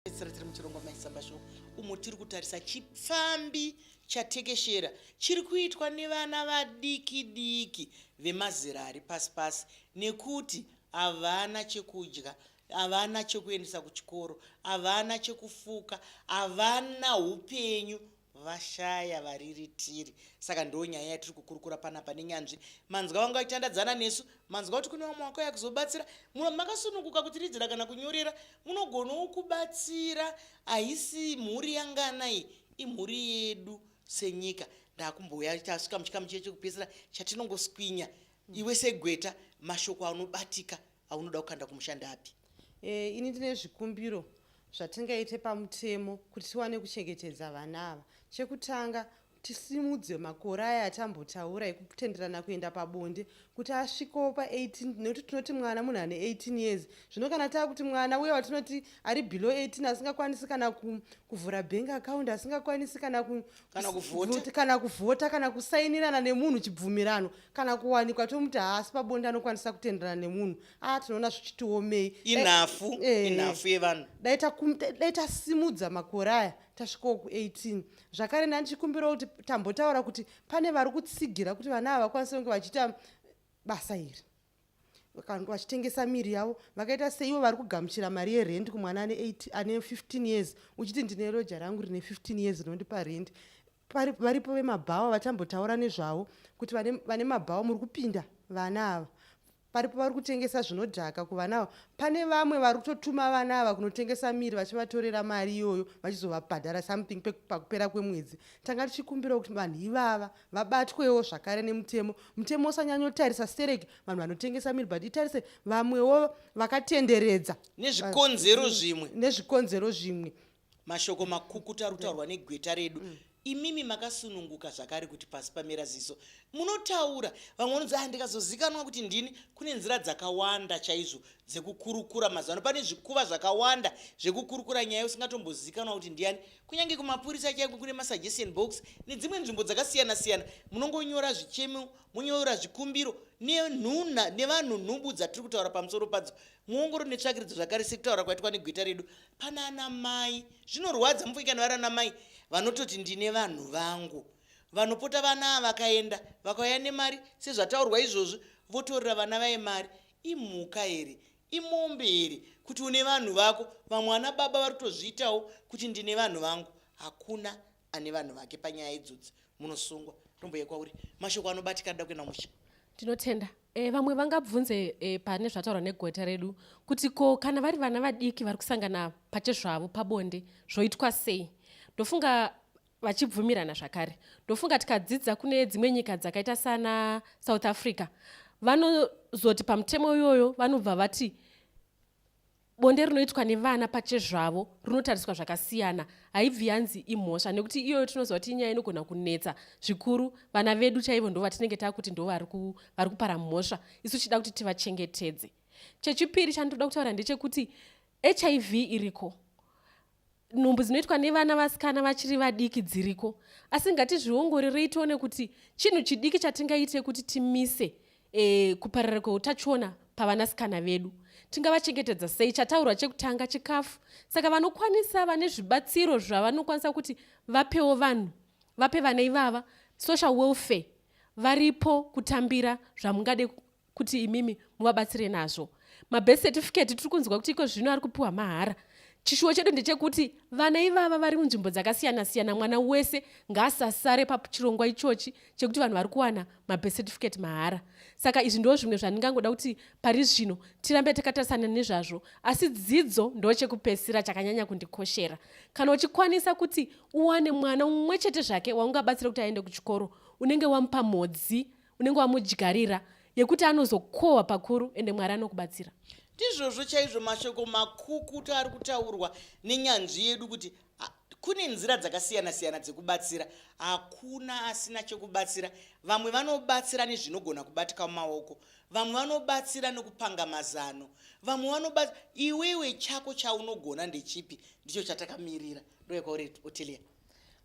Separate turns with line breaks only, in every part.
Pedzisira tiri muchirongwa Maisamba Show umo tiri kutarisa chipfambi chatekeshera chiri kuitwa nevana vadiki diki vemazera ari pasi pasi nekuti havana chekudya, havana chekuendesa kuchikoro, havana chekufuka, havana upenyu vashaya variritiri. Saka ndo nyaya yatiri kukurukura panapa nenyanzvi. Manzwa vanga vachitandadzana nesu, manzwa kuti kune vamwe vakauya kuzobatsira. Muno makasununguka kutiridzira kana kunyorera, munogonawo kubatsira. Haisi mhuri yangana iyi, imhuri yedu senyika. Ndakumbouya tasvika muchikamu chiye chekupedzisira chatinongoswinya. Iwe segweta, mashoko anobatika aunoda kukanda kumushandi api?
E, ini ndine zvikumbiro zvatingaite pamutemo kuti tiwane kuchengetedza vana ava. Chekutanga, tisimudze makore aya atambotaura ekutenderana kuenda pabonde kuti asvikewo pa18, nekuti tinoti mwana munhu ane 18 years. Zvino kana taakuti mwana uye watinoti ari below 18 asingakwanisi kana kuvhura bank account, asingakwanisi kana
kana kuvhota,
kana kuvhota, kana kusainirana nemunhu chibvumirano, kana kuwanikwa tomuti haasi pabonde anokwanisa kutenderana nemunhu, a tinoona zvichitiomei.
Inhafu inhafu yevanhu.
Dai tasimudza makore aya tasvikawo ku18. Zvakare ndandichikumbirawo kuti tambotaura kuti pane vari kutsigira kuti vana ava vakwanise kunge vachiita basa iri, vachitengesa miri yavo, vakaita seivo vari kugamuchira mari yerendi kumwana ane 8, ane 15 years, uchiti ndine roja rangu rine 15 years rinondipa rendi. Varipo vemabhawa vatambotaura nezvavo kuti vane mabhawa muri kupinda vana ava, paripo vari kutengesa zvinodhaka kuvana ava. Pane vamwe vari kutotuma vana ava kunotengesa miri vachivatorera mari iyoyo vachizovabhadhara something pakupera kwemwedzi. Tanga tichikumbirawo kuti vanhu ivava vabatwewo zvakare nemutemo. Mutemo usanyanyotarisa stereki vanhu vanotengesa miri, but itarise vamwewo vakatenderedza
nezvikonzero zvimwe.
Nezvikonzero zvimwe.
Mashoko makukutu ari kutaurwa negweta redu. Imimi makasununguka zvakare kuti pasi pamera ziso munotaura. Vamwe vanonzi, ah, ndikazozikanwa kuti ndini. Kune nzira dzakawanda chaizvo dzekukurukura mazuva ano. Pane zvikuva zvakawanda zvekukurukura nyaya usingatombozikanwa kuti ndiani. Kunyange kumapurisa chaiko kune masuggestion box nedzimwe nzvimbo dzakasiyana siyana. Munongonyora zvichemo, monyora zvikumbiro nenhuna nevanhu nhubu dzatiri kutaura pamusoro padzo. Muongororo netsvakiridzo zvakare sekutaura kwaitwa negweta redu, pana ana mai zvinorwadza mufunge kana vari ana mai vanototi ndine vanhu vangu vanopota vana ava vakaenda vakauya nemari sezvataurwa izvozvi votorera vana vaye mari. Imhuka here, imombe here kuti une vanhu vako? Vamwe ana baba vari kutozviitawo kuti ndine vanhu vangu. Hakuna ane vanhu vake panyaya idzodzi, munosungwa. Ndomboya kwauri, mashoko anobatika anoda kuenda musha.
Tinotenda. Vamwe vangabvunze pane zvataurwa negweta redu kuti ko kana vari vana vadiki vari kusangana pachezvavo pabonde zvoitwa sei? Ndofunga vachibvumirana zvakare. Ndofunga tikadzidza kune dzimwe nyika dzakaita sana South Africa, vanozoti pamutemo iyoyo vanobva vati bonde rinoitwa nevana pachezvavo rinotariswa zvakasiyana, haibvi yanzi imhosva, nekuti iyoyo tinoziva kuti inyaya inogona kunetsa zvikuru. Vana vedu chaivo ndo vatinenge takuti ndo vari kupara mhosva, isu tichida kuti tivachengetedze. Chechipiri chandinoda kutaura ndechekuti HIV iriko, nhumbu dzinoitwa nevana vasikana vachiri vadiki dziriko, asi ngatizviongororei tione kuti chinhu chidiki chatingaite kuti timise kuparara kweutachiona pavanasikana vedu tingavachengetedza sei. Chataurwa chekutanga chikafu, saka vanokwanisa vane zvibatsiro zvavanokwanisa kuti vapewo vanhu, vape vana ivava. Social welfare varipo kutambira zvamungade kuti imimi muvabatsire nazvo. Mabirth certificate tiri kunzwa kuti iko zvino ari kupiwa mahara. Chishuwo chedu ndechekuti vana ivava vari munzvimbo dzakasiyana siyana, mwana wese ngaasasare pachirongwa ichochi chekuti vanhu vari kuwana mabirth certificate mahara. Saka izvi ndo zvimwe zvandingangoda kuti pari zvino tirambe takatarisana nezvazvo, asi dzidzo ndo chekupedzisira chakanyanya kundikoshera. Kana uchikwanisa kuti uwane mwana mumwe chete zvake waungabatsira kuti aende kuchikoro, unenge wamupa mhodzi, unenge wamudyarira yekuti anozokohwa pakuru, ende Mwari anokubatsira.
Ndizvozvo chaizvo, mashoko makukutu ari kutaurwa nenyanzvi yedu kuti kune nzira dzakasiyana siyana dzekubatsira. Hakuna asina chekubatsira. Vamwe vanobatsira nezvinogona kubatika mumaoko, vamwe vanobatsira nekupanga mazano, vamwe vanobatsira. Iwewe chako chaunogona ndechipi? Ndicho chatakamirira. Ndouya kwauri Otelia.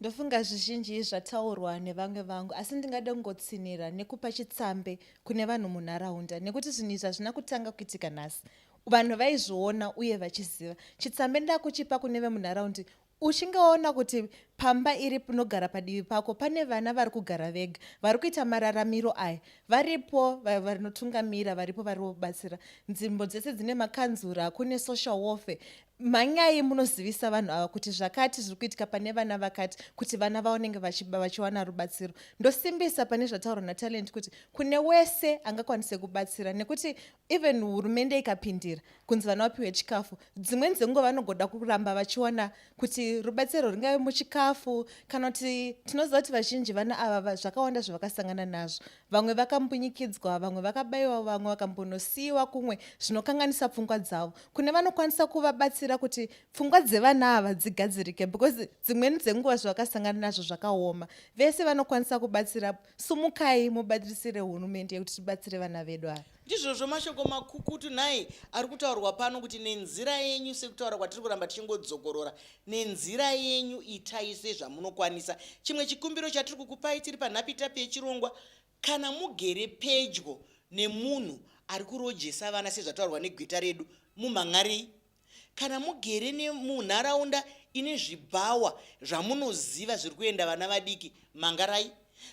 Ndofunga zvizhinji zvataurwa nevamwe vangu, asi ndingade kungotsinhira nekupa chitsambe kune vanhu munharaunda, nekuti zvinhu izvi hazvina kutanga kuitika nhasi. Vanhu vaizviona uye vachiziva. Chitsambe ndakuchipa kune vemunharaunda, uchinge waona kuti pamba iri pinogara padivi pako pane vana vari kugara vega vari kuita mararamiro aya, varipo vanotungamira, varipo vari kubatsira. Nzvimbo dzese dzine makanzura, kune social welfare, mhanyai munozivisa vanhu ava kuti zvakati zviri kuitika pane vana vakati, kuti vana vaonenge vachiwana rubatsiro. Ndosimbisa pane zvataurwa naTalent kuti kune wese angakwanise kubatsira, nekuti even hurumende ikapindira kunzi vana vapiwe chikafu, dzimweni dzenguva vanogoda kuramba vachiwana kuti rubatsiro ringave muchikafu, kana kuti tinoziva kuti vazhinji vana ava zvakawanda zvavakasangana nazvo. Vamwe vakambunyikidzwa, vamwe vakabayiwa, vamwe vakambonosiyiwa kumwe, zvinokanganisa pfungwa dzavo. Kune vanokwanisa kuvabatsira kuti pfungwa dzevana ava dzigadzirike, because dzimweni dzenguva zvavakasangana nazvo zvakaoma. Vese vanokwanisa kubatsira, sumukai mubatsire hurumende yekuti tibatsire vana vedu ava.
Ndizvozvo, mashoko makukutu nhai ari kutaurwa pano, kuti nenzira yenyu, sekutaura kwatiri kuramba tichingodzokorora, nenzira yenyu itai sezvamunokwanisa. Chimwe chikumbiro chatiri kukupai tiri panhapitapi yechirongwa, kana mugere pedyo nemunhu ari kurojesa vana sezvataurwa negweta redu, mumhan'arei. Kana mugere munharaunda ine zvibhawa zvamunoziva zviri kuenda vana vadiki, mangarai.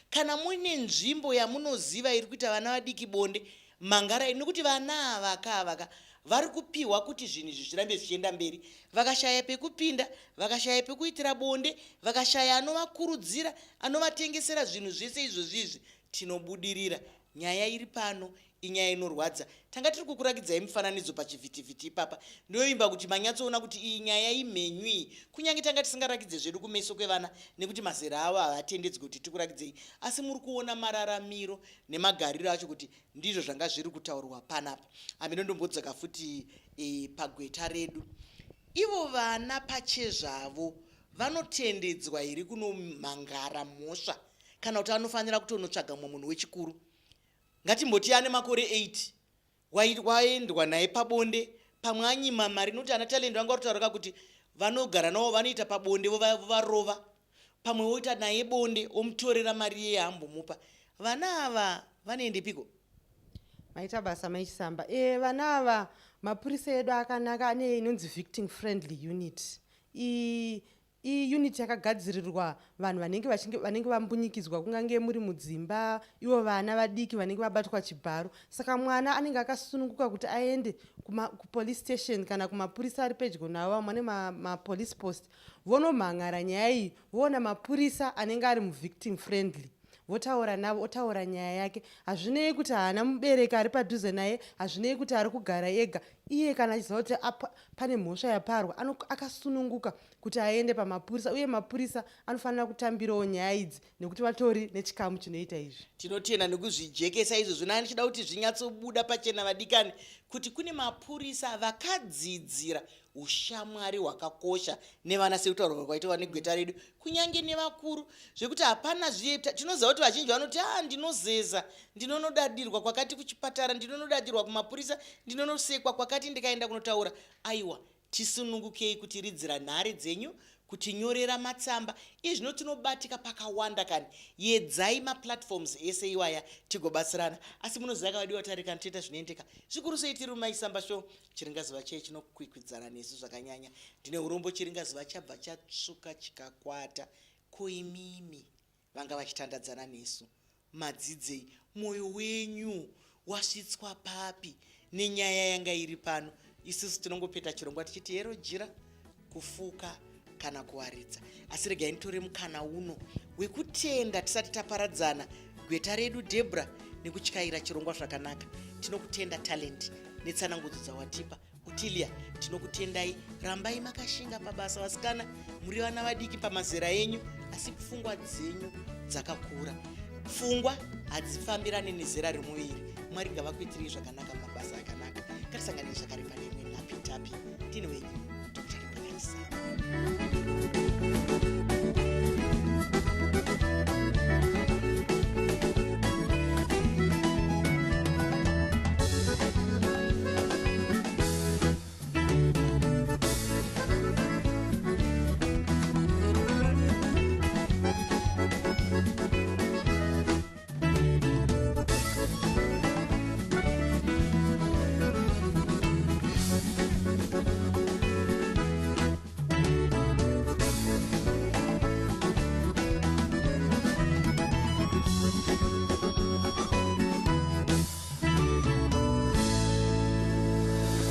Kana muine nzvimbo yamunoziva iri kuita vana vadiki bonde, mangarai, nekuti vana ava ka avaka vari kupiwa kuti zvinhu izvi zvirambe zvichienda mberi. Vakashaya pekupinda, vakashaya pekuitira bonde, vakashaya anovakurudzira, anovatengesera zvinhu zvese izvozvi izvi, tinobudirira. Nyaya iri pano inyaya inorwadza. Tanga tiri kukurakidzai mifananidzo pachivhitivhiti ipapa. Ndinovimba kuti manyatsoona kuti iyi nyaya imhenyu iyi, kunyange tanga tisingarakidze zvedu kumeso kwevana nekuti mazera avo havatendedzwi kuti tikurakidzei, asi muri kuona mararamiro nemagariro acho kuti ndizvo zvanga zviri kutaurwa panapa. Hameno, ndombodzoka futi pagweta redu. Ivo vana pachezvavo vanotendedzwa here kunomhangara mhosva, kana kuti anofanira kutonotsvaga mumwe munhu wechikuru? Ngatimboti ane makore 8, waendwa naye pabonde, pamwe anyima mari, nokuti ana Talent vanga varikutaura kuti vanogara navo vanoita pabonde vovarova, pamwe woita naye bonde omutorera mari iye yaambomupa. Vana ava vanoendepiko?
Maita basa, Maichisamba. Vana ava, mapurisa edu akanaka, ane inonzi victim friendly unit. Iyi unit yakagadzirirwa vanhu vanenge vachinge vanenge vambunyikidzwa, kungange muri mudzimba, ivo vana vadiki vanenge vabatwa chibharo. Saka mwana anenge akasununguka kuti aende kupolice station kana kumapurisa ari pedyo navo, vamwe vane mapolice post, vonomhan'ara nyaya iyi, voona mapurisa anenge ari muvictim friendly, votaura navo, otaura nyaya yake. Hazvinei kuti haana mubereki ari padhuze naye, hazvinei kuti ari kugara ega. Iye kana achiziva kuti pane mhosva yaparwa, akasununguka kuti aende pamapurisa, uye mapurisa anofanira kutambirawo nyaya idzi nekuti vatori nechikamu chinoita izvi.
Tinotenda nekuzvijekesa izvozvo. Nani ndichida kuti zvinyatsobuda pachena, vadikani, kuti kune mapurisa vakadzidzira ushamwari hwakakosha nevana, sekutaurwa kwaitova negweta redu, kunyange nevakuru, zvekuti hapana zviye. Tinoziva kuti vazhinji vanoti, a ndinozeza, ndinonodadirwa kwakati kuchipatara, ndinonodadirwa kumapurisa, ndinonosekwa kwakati ndikaenda kunotaura. Aiwa, tisunungukei kutiridzira nhare dzenyu, kutinyorera matsamba. Iye zvino tinobatika pakawanda kani. Yedzai maplatforms ese iwaya, tigobatsirana. Asi munoziva kavadiwa tarika toita zvinoendeka zvikuru sei tiri muMaisamba Show. Chiringazuva chee chinokwikwidzana nesu zvakanyanya. Ndine urombo, chiringazuva chabva chatsvuka chikakwata. Koimimi vanga vachitandadzana nesu, madzidzei? Mwoyo wenyu wasvitswa papi nenyaya yanga iri pano? Isusu tinongopeta chirongwa tichiti hero jira kufuka kana kuwaridza. Asi regai nditore mukana uno wekutenda tisati taparadzana gweta redu Debra nekutyaira chirongwa zvakanaka. Tinokutenda, Talent, netsanangudzo dzawatipa. Utilia, tinokutendai. Rambai makashinga pabasa, vasikana. Muri vana vadiki pamazera enyu, asi pfungwa dzenyu dzakakura. Pfungwa hadzifambirani nezera remuviri. Mwari ngavakuitirei zvakanaka mumabasa akanaka. Ngatisanganei zvakare pane imwe nhapitapi. Ndini wenyu.